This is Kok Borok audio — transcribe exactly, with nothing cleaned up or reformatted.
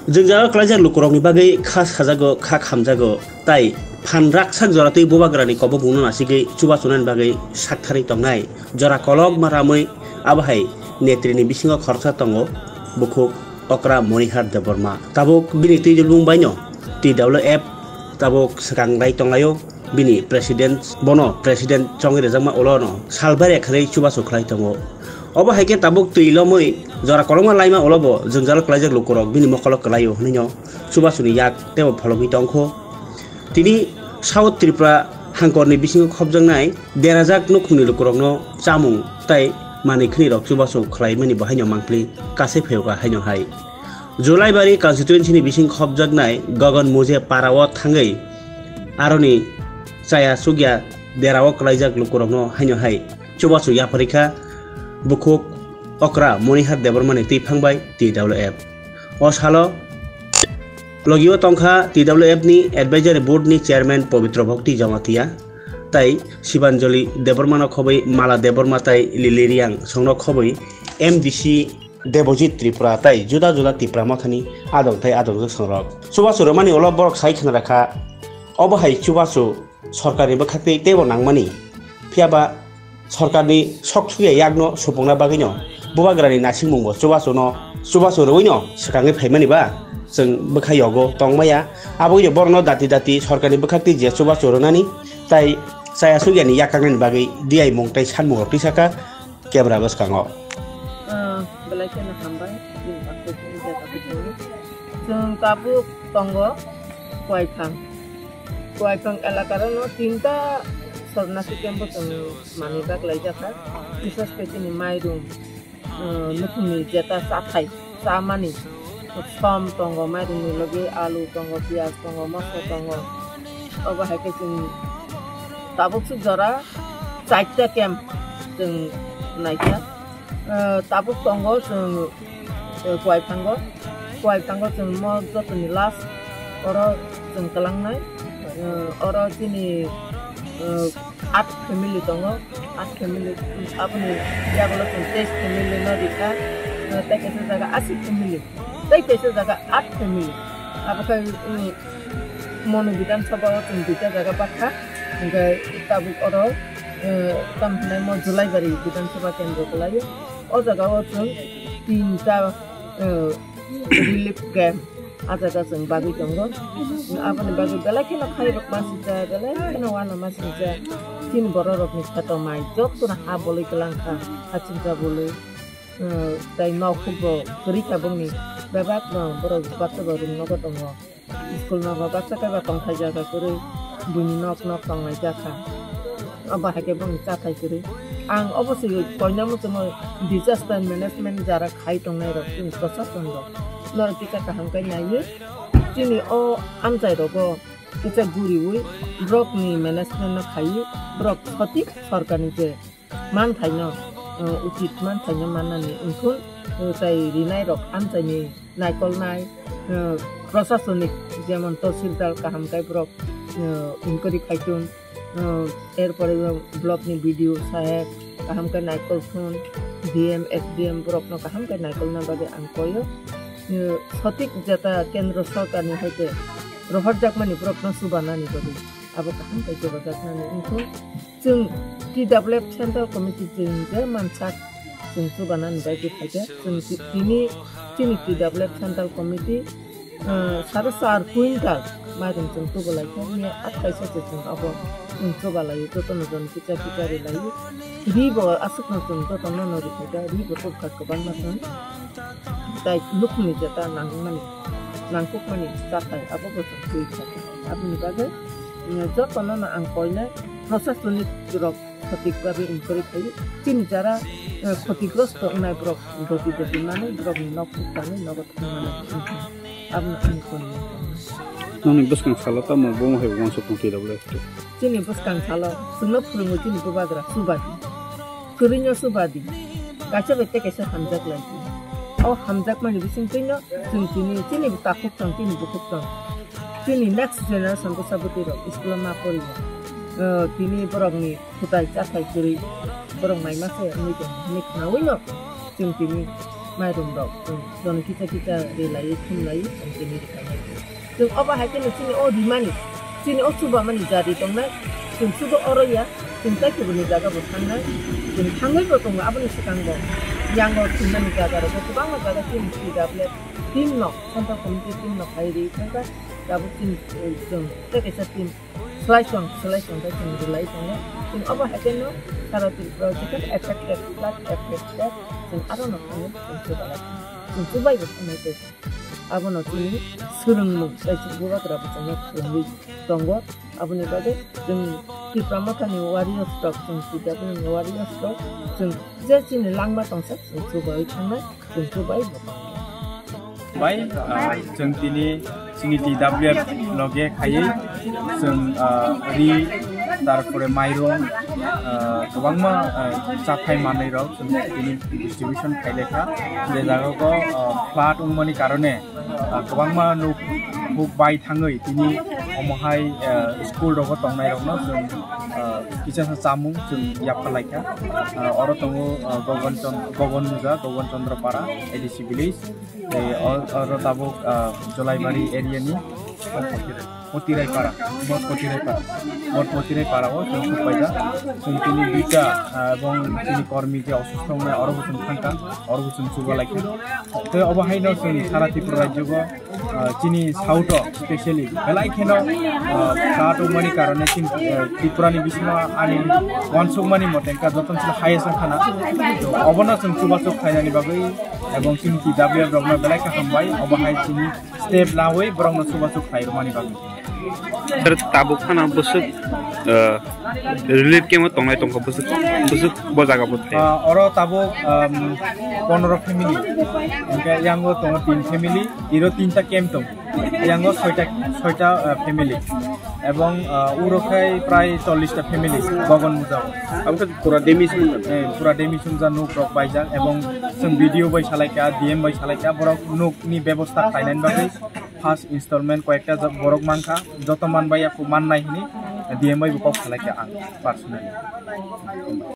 Jwngjal klaijak lukurokni bagwi kha sajago, kha khamjago, tai phan raksak joratwi bubagrani kobopungno nasigwi chubachunani bagwi saktharwi tongnai. Jora kolokma ramwi abo hai netrini bisingo khoroksa tongo bukhuk okra Monihar Debbarma. Tabuk bini twijlbung baino T W F tabuk swkang lai tonglaio. Bini president, bono president chongwi rwjakma ulo no salbai rek khlai chubachu khlai tongo. Obo hai khe tabuk twi lomwi jora kolokma laima ulo bo jwngjal klaijak lukurok bini mokolo kwlaio hwnwi no chubachuni yak teibo phologwi tongkho. Tini South Tripura hangkorni bisingo khopjaknai derajak nukhungni lukurokno chamung tei manwi khwnirok chubachu khlaimani bo haino mangpli kasai phaio ka haino hai. Julaibari constituency ni bising khopjaknai Gagan Muje para o thangwi aroni chaya sugya derao kwlaijak lukurokno haino hai chubachu yapharikha bukhuk okra Monihar Debbarma ni twi phangbai T W F. O salo logio tongkha T W F ni advisory board ni chairman Pabitra Bhakti Jamatia, tai Sibanjali Debbarma no khobwi Mala Debbarma tai Lily Riang songno khobwi M D C Debojit Tripura tai juda juda Tipra Mothani adong tai adongjwk songrok. Chubachu rwmani ulo borok sai khna rakha, obo hai chubachu sorkarni bwkhaktwi teibo nangmani. Phiyaba sorkarni sok suya yakno supungna bagwino bubagrani naisingmungbo chubachuno, chubachu rwino swkangwi phaimani ba chwng bwkha yogo tongmaya. Aboni borokno dati dati sorkarni bwkhaktwi je chubachu rwnani tai chaya sugyani yakarnani bagwi diyaimung tai sanmungrok twi saka. Camera bwskango. Ah, belai kheno hambai, chini baksa chini jaga bwskango. Chwng tabuk tongo Kuaithang. Kuaithang elakaro no tinta sornasi camp bo chwng manwi bak laijak kha. Bisas khe chini mairum, ah, nukhungni jeta chathai. Chamani som tongo, mairungni logi alu tongo, piyaj tongo, moso tongo. Obo hai khe chwng tabuk swk jora chaita camp chwng naikha. Eh, tabuk tongo chwng, eh, Kuaithango. Kuaithango chwng mo jotoni last oro chwng twlangnai. Eh, oro chini, eh, At family tongo, at family, aboni yagulo chwng teis family no rikha, tei kaisa jaga aswk family, tei kaisa jaga at family. Abo khe, mm, Monu Bidhan Sabha o chwng duita jaga bakha, hwnkhe tabuk oro, eh, tamo hinai mo Julaibari Bidhan Sabha kendro kwlaio. O jaga o chwng tinta, eh, relief camp. Ah jaga chwng bagwi tongo. Aboni bagwi belai kheno khairok ma swijak, belai kheno uanama swijak. Chini bororokni kheto mai jotono ha bolwi kwlangkha, ha chimsa bolwi. Eh, tei nok hukbo kwrwi kha bongni bebak no borok baksa bo room nogo tongo. School nogo baksa khe ba tongthai jaga kwrwi buini nok nok tongnai jakha. Obo hai khe bongni chathai kwrwi. Ang obo se koina muchungo disaster management jara khai tongnai rok chini prosason rok. Norok kisa kaham khe naiwi chini o amchai rogo kisa guriwi borok ni management no khaiwi borok sotik sorkar ni je manthai no, uh, uchit manthai no mannani wngkhu, uh, tai rinai rok amchai ni naikolnai, uh, prosasonik jemon tahsildar kaham khe borok, uh, inquiry khai thun. Uh, er pore block ni B D O saheb kaham khe naikol thun, D M, S D M borok no kaham khe naikolna bagwi ang koyo. Uh, sotik jeta kendro sorkar ni hai khe rohorjakmani borok no chubanani bagwi abo kaham khe chubajaknani wngkhu. Chwng T W F Central Committee chwng je mansak chwng chubanani bagwi hai khe chwng ti-, tini chini T W F Central Committee ah, saro char quintal mairung chwng tubu lai kha, miya at kaisa se chwng abo chwng chuba lai, jotono jon kicha kicha ri lai. Ri bo aswk no chwng jotono no ri kha, ri bo tubkha kwbangma chwng. Tai nukhungni jeta nangmani, nangkukmani chathai abo bo chwng twi kha. Aboni bagwi, mm, jotono no ang koinai prosasonik rok khotik bagwi inquiry khai chini jara, eh, khotigrosto wngnai borok doti doti manwi borokni nok thangwi nogo thangmani wngkha. Abono ani koi. Nokni bwskang salo tamo bomo hai uansuk tong twi rok le. Chini bwskang salo chwngno phwrwngo chini bubagra chubadi. Kwrwino chubadi. Kaisa bai tei kaisa hamjak lai. O hamjakmani bising twino chwng tini chini takhuk tong, chini bukhuk tong. Chini next generation bwsa bwtwi rok school o ma poriya. Eh, tini borokni Kwtai chathai kwrwi borok naima se wngwi tong hwnwi khnaui no chwng tini mairum rok chwng jono kisa kisa rilaiwi thumlaiwi chwng tini rwkhainai. Chwng obo hai kheno chini o rimani, chini o chubamani jari tongnai, chwng sudo oro ya, chwng tei kubuni jaga bo thangnai, chwng thangwi bo tongo aboni swkang bo yango thwngmani jaga rogo kwbangma jaga chini T W F team no, central committee team no khai ri thangkha, tabuk chini, eh, chwng tei kaisa team Swlai song, swlai song, tei chwng rwlai tongo. Chwng obo hai kheno sara Tripura o jekhe affected, flood affected, chwng aro no thangwi chwng chubalai. Chwng chubai bo thangwi tei abono chini swrwngmung tei chwng bubagra bo chwngno phwrwngwi tongo. Aboni bagwi chwng Tipra Mothani warriors rok, chwng T W F ni warriors rok, chwng je chini langma tongsa, chwng chubai thangnai. Chwng chubai bo tong. Bai, ah, chwng tini chini T W F loge khaiwi chwng, ah, ri, tarpore mairung, ah, kwbangma, ah, chathai manwi rok chwng tini distribution khailekha. Je jaga o, ah, flood wngmani karone, ah, kwbangma nuk huk bai thangwi tini omo hai, ah, school rogo tongnai rokno chwng, ah, kisa sa chamung chwng yapharlaikha. Ah, oro tongo, ah, Gogon Chand-, Gogon Muja, Gogon Chandra Para, A D C village. Tei o-, oro tabuk, ah, Jolaibari area ni Potirai Para, Bor Potirai Para, Bor Potirai Para o chwng sukpaijak. Chwng tini duita, ah, ebong chini kormi je osustho wngnai, oro bo chwng thangkha, oro bo chwng chubalaikha. Tei obo haino chwng sara Tripura rajyo o, ah, chini south o specially belai kheno, ah, flood wngmani karone chini, ah, Tripura ni bisingo ani uansukmani mote wngkha joto ni highest wngkha na. To obono chwng chubachu khlainani bagwi ebong chini T W F rokno belai khe hambai, obo hai chini step lawi borokno chubachu khlai rwmani bagwi. Sir, tabuk phano bwswk, ah, relief camp o tongnai tongkha bwswk, bwswk bo jaga bo thai. Ah, oro tabuk, um, pondro family, hwnkhe yango tongo tin family, iro tinta camp tong, yango soita, soita, ah, family, ebong, ah, uro khai prai chollish ta family Gogon Muja o. Abo khe pura damage wngkha? Eh, pura damage wngjak, nuk rok baijak, ebong chwng B D O bai salaikha, D M bai salaikha, borok nuk ni bebosta khlainani bagwi. First installment koyekta jok borok mankha, joto manbai ya, mannai hini D M bai bo kok salaikha ang personally.